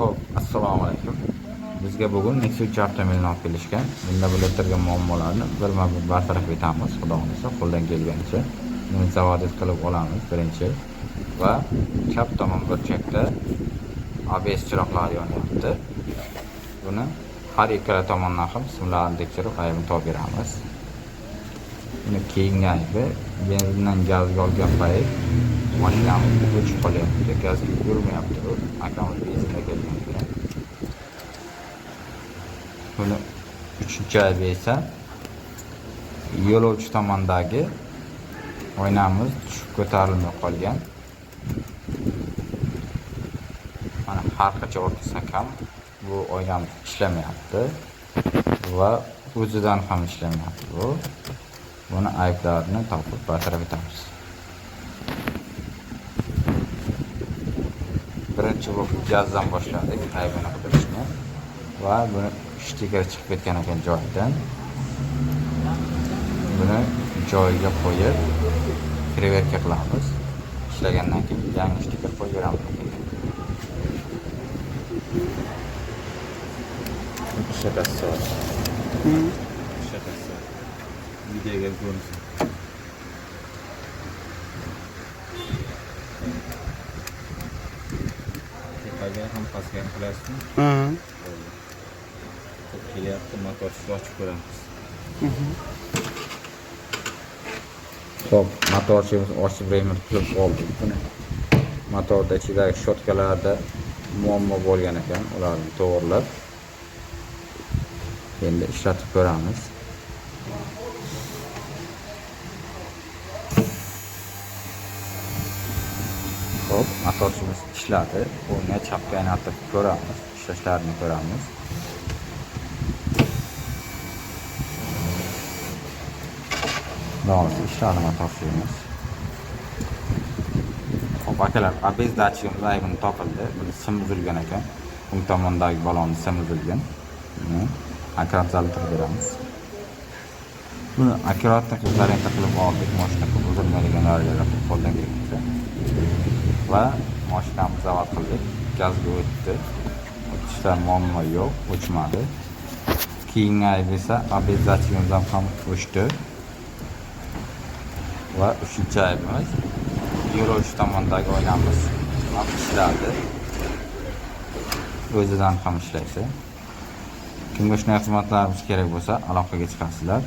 Xo'p, assalomu alaykum. Bizga bugun Nexia 3 avtomobilini olib kelishgan. Bunda bo'lib muammolarni birma-bir bartaraf etamiz, Xudo xohlasa, qo'ldan kelgancha. Buni zavodit qilib olamiz birinchi va chap tomon burchakda ABS chiroqlari yonyapti. Buni har ikkala tomondan ham simlarini tekshirib, aybini topib beramiz. Buni keyingi aybi benzindan gazga olgan payt mashinamiz o'chib qolyapti, gazga yurmayapti bu. Akamiz benzinda kelgan ekan. Buni uchinchi aybi esa yo'lovchi tomondagi oynamiz tushib ko'tarilmay qolgan. Mana har qancha o'rtasak ham bu oynamiz ishlamayapti va o'zidan ham ishlamayapti bu. Buni ayblarini topib bartaraf etamiz. Birinchi bo'lib gazdan boshladik aybini qidirishni va buni shtiker chiqib ketgan ekan joyidan. Buni joyiga qo'yib проверка qilamiz. Ishlagandan keyin yangi shtiker qo'yib beramiz. Ishlatasiz. Ishlatasiz. Videoga ko'rinsin. Tepaga ham pastga ham qilasizmi? Ha. Bo'ldi. Xo'p, kelyapti, motor ochib ko'ramiz. Xo'p, motorchimiz ochib remont qilib oldik buni. Motorda ichidagi shotkalarda muammo bo'lgan ekan, ularni to'g'irlab endi ishlatib ko'ramiz. Xo'p, motorchimiz ishladi. O'ngga chapga aylantirib ko'ramiz, ishlashlarini ko'ramiz. Doğrusu ishladi motorchimiz. Xo'p, akalar, ABS datchigimiz aybini topildi. Buni sim uzilgan ekan. O'ng tomondagi balonni sim uzilgan. Buni akkurat zaltirib beramiz. Buni akkuratно qilib qilib oldik. Mashina ko'p uzilmaydigan darajada qilib qo'ldan kelgancha. Va mashinamizni zavod qildik. Gazga o'tdi. O'tishda muammo yo'q, o'chmadi. Keyingi ayb esa ABS datchigimiz ham o'chdi. Va uchinchi aybimiz yo'lovchi tomondagi oynamiz ham ishladi. O'zidan ham ishlaydi. Kimga shunday xizmatlarimiz kerak bo'lsa, aloqaga chiqasizlar.